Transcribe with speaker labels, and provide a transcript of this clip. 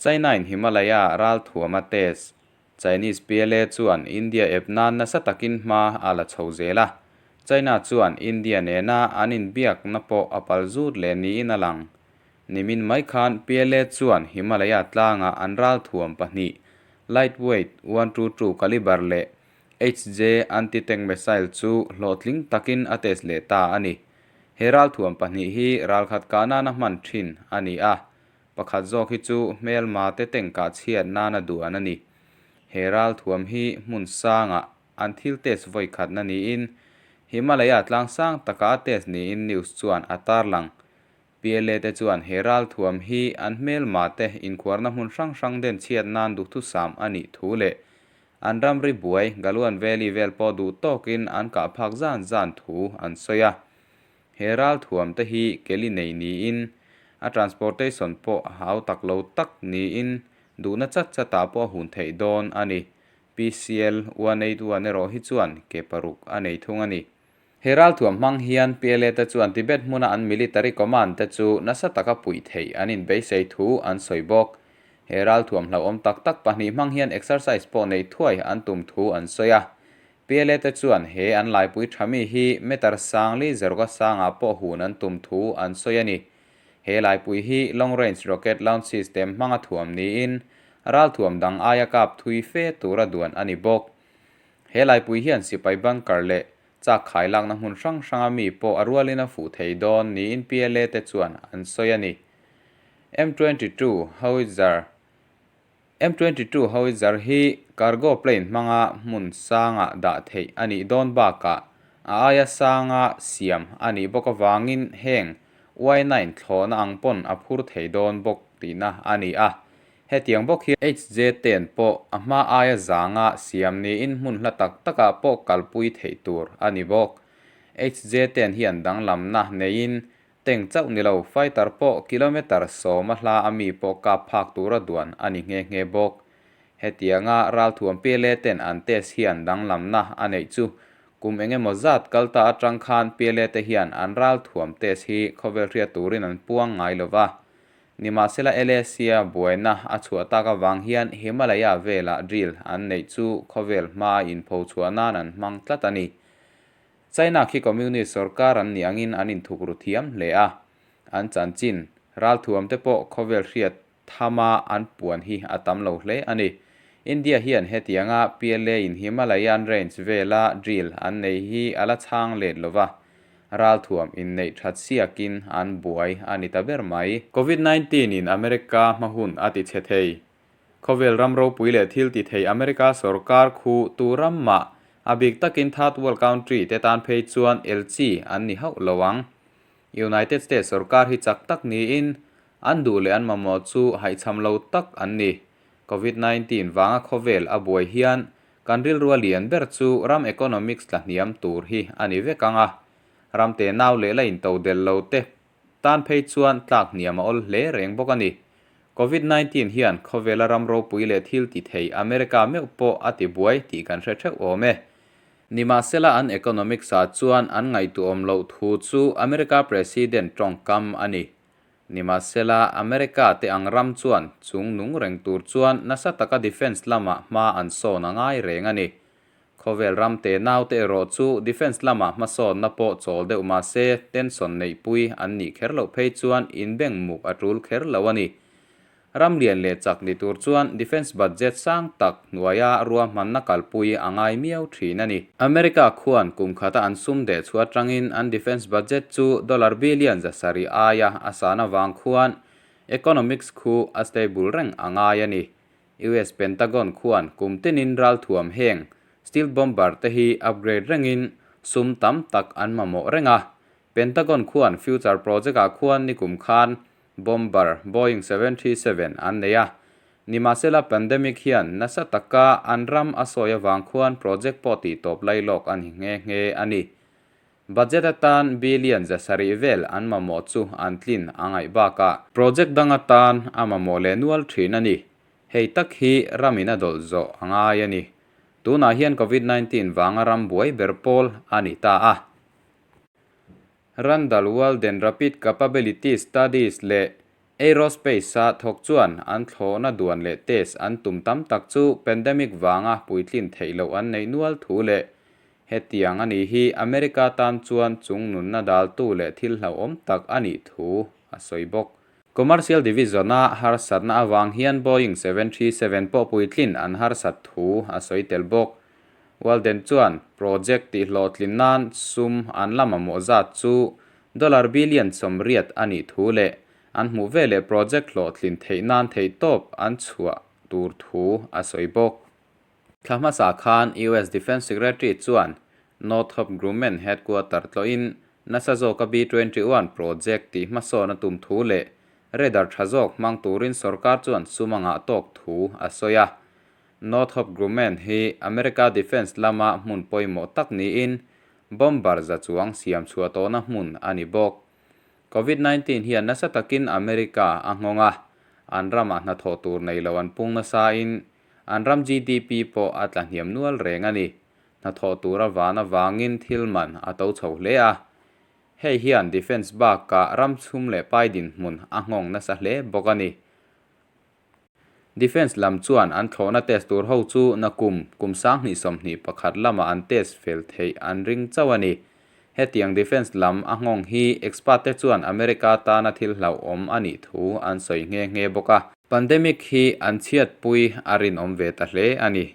Speaker 1: China in Himalaya ralthuam a test. Chinese PLA chuan India ep nan nasa takin hma a la chho zel a. China chuan India nena an inbiakna pawh a pal zut leh niin a lang. Nimin mai khan PLA chuan Himalaya tlanga an ralthuam pahnih, lightweight 122 caliber leh HJ anti-tank missile chu hlawhtling takin a test leh ta a ni. He ralthuam pahnih hi ralkhat kah nana hman thin a ni a, pakhat zawk hi chu hmelma te tengkah chhiat nana duan a ni. He ralthuam hi hmun sangah an thil test vawi khatna niin Himalaya tlang sang taka a test niin news chuan a tarlang. PLA te chuan he ralthuam hi an hmelma te inkhuarna hmun hrang hrang den chhiat nan duhthusam a nih thu leh an ramri buai Galwan Valley vel pawh duh tawkin an kah phak zan zan thu an sawi a. He ralthuam te hi keli nei niin a transportation pawh hau tak lo tak niin duhna chat chatah pawh a hun theih dawn a ni. PCL 181 erawh hi chuan ke paruk a nei thung a ni. He ralthuam hmang hian PLA te chuan Tibet hmuna an military command te chu nasa taka puih theih an inbeisei thu an sawi bawk. He ralthuam hlauhawm tak tak pahnih hmang hian exercise pawh nei thuai an tum thu an sawi a. PLA te chuan he an laipui tha mi hi meter sangli zerawka sangah pawh hun an tum thu an sawi a ni. He laipui hi long range rocket launch system hmanga thuam niin ralthuam dang aia kap thui fe tura duan a ni bawk. He laipui hian sipai bunker leh chak khai lakna hmun hrang hranga mi pawh a rualin a fuh thei dawn niin PLA te chuan an sawi a ni. M22 Howitzer M22 Howitzer hi cargo plane hmanga hmun sanga dah theih a nih dawn bakah a aia sanga siam a nih bawk avangin heng Y-9 thlawhna ang pawn a phur thei dawn bawk tihna a ni a. Hetiang bawk hi HJ ten pawh a hma aia zanga siam niin hmun hla tak takah pawh kalpui theih tur a ni bawk. HJ ten hian danglamna neiin tank chauh ni lo fighter pawh kilometre sawma hla a mi pawh kap phak tura duan a ni nghe nghe bawk. Hetianga ralthuam PLA ten an test hian danglamna a neih chu kum eng emaw zat kal ta atang khan PLA te hian an ralthuam test hi khawvel hriat turin an puang ngai lova. Nimahsela LAC-a buaina a chhuah tak avang hian Himalaya velah drill an neih chu khawvel hmaa inpho chhuah nan an hmang tlat a ni. China khi Communist sorkar an nih angin an inthuk ru thiam hle a, an chanchin ralthuam te pawh khawvel hriat thama an puan hi a tam lo hle a ni. India hian hetianga PLA in Himalayan range vela drill an nei hi a la chhang let lova, Ralthuam inneih that siakin an buai a ni ta ber mai. Covid 19 in America hma hun a ti chhe thei. Khawvel ram ropui leh thil ti thei America sorkar khu tu ram mah a bik takin third world country te tan phei chuan elchi an ni hauh lo ang. United States sorkar hi chak tak niin an duh leh an mamawh chu haihchham lo tak an ni. Covid 19 vanga khawvel a buai hian Kan rilrua lian ber chu ram economics tla hniam tur hi a ni vek ang a, ram te nau leh la into del lo te tan phei chuan tlak hniam a awl hle reng bawk a ni. Covid 19 hian khawvela ram ropui leh thil ti thei America meuh pawh a ti buai tih kan hre theuh awm e. Nimahsela an economics ah chuan an ngaihtuahawm loh thu chu America President tawngkam a ni. Nimahsela, America te ang ram chuan chung nung reng tur chuan nasa taka defence lamah hma an sawn a ngai reng a ni. Khawvel ram te naute erawh chu defence lamah hmasawnna pawh chawl deuh mahse tension neihpui an nih kher loh phei chuan inbeng muk a tul kher lo a ni. Ram lian leh chak ni tur chuan defence budget sang tak hnuaia ruahmanna kalpui a ngai miau thin a ni. America khuan kum khata an sum deh chhuah atangin an defence budget chu dollar billion zasarih aia a san avang khuan economics khu a stable reng a ngai a ni. US Pentagon khuan kum tinin ralthuam heng steel bomber te hi upgrade rengin sum tam tak an mamawh reng a. Pentagon khuan future project ah khuan nikum khan Bomber Boeing 737 an nei a. Nimahsela pandemic hian nasa taka an ram a sawi avang khuan project pawh tih tawp lai lawk a ni nghe nghe a ni. Budget atan billion zasarih vel an mamawh chu an tlin a ngaih bakah project dang atan a mamawh leh nual thin a ni. Hei tak hi ramin a dawlh zawh a ngai a ni. Tunah hian Covid 19 vanga ram buai ber pawl a ni ta a. Randall Walden Rapid Capability Studies leh Aerospace-a thawk chuan an thlawhna duan leh test an tum tam tak chu pandemic vanga puitlin theih loh an neih nual thu leh hetiang a nih hi America tan chuan chung nunna daltu leh thil hlauhawm tak a nih thu a sawi bawk. Commercial Division-a harsatna avang hian Boeing 737 pawh puitlin an harsat thu a sawi tel bawk. Walden chuan project tihhlawhtlin nan sum an la mamawh zat chu dollar billion 80 a nih thu leh an hmuh veleh project hlawhtlin theih nan theihtawp an chhuah tur thu a sawi bawk. Thla hmasa khan US Defence Secretary chuan Northrop Grumman headquarter tlawhin nasa zawka B-21 project tih hmasawn a tum thu leh radar tha zawk hmang turin sorkar chuan sum a ngah tawk thu a sawi a. Northrop Grumman hi America Defence lama hmun pawimawh tak niin bomber za chuang siam chhuah tawhna hmun a ni bawk. Covid 19 hian nasa takin America a nghawng a, an ramah hnathawh tur nei lo an pung nasain an ram GDP pawh a tla hniam nual reng a ni. Hnathawh tura van avangin thil man a to chho hle a. Hei hian defence bakah ram chhum leh pai dinhmun a nghawng nasa hle bawk a ni. Defence lam chuan an thlawhna test tur ho chu nakum kum 2021 lamah an test fel theih an ring chauh a ni. Hetiang defence lam a nghawng hi expert te chuan America tana thil hlauhawm a nih thu an sawi nghe nghe bawk a. Pandemic hi an chhiatpui a rinawm ve ta hle a ni.